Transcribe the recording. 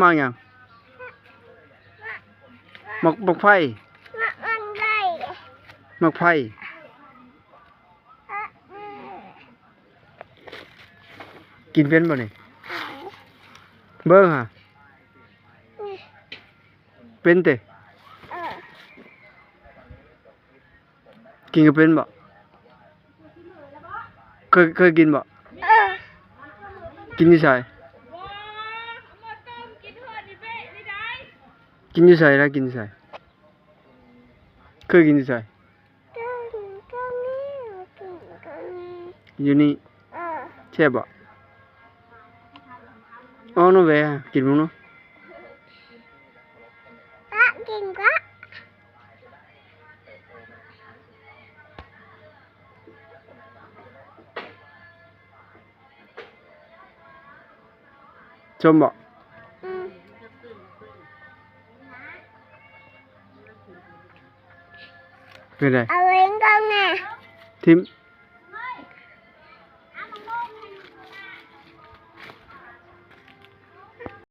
ໝາກຫຍັງ? ໝາກ ໝາກໄຟ. ໝາກໄຟ. ກິນເປັນບໍ່ນີ້? ເບິ່ງຫາ. ເປັນຕິ? ກິນກໍເປັນບໍ່? ເຄີຍ ເຄີຍກິນບໍ່? ເອີ ກິນຢູ່ໃສ? ກິນຢູ່ໃສລະ? ກິນຢູ່ໃສ? ເຄີຍກິນຢູ່ໃສ? ຢູ່ນີ້. ເອີ ແຊບບໍ່? ເອົາໜໍ່ແວ ກິນເບິ່ງເນາະ. ປະກິນກະ ສົ້ມບໍ່? ອືມ ເປັນໃດ? ເອົາເລັງກ່ອນແນ່ ຖິ້ມ.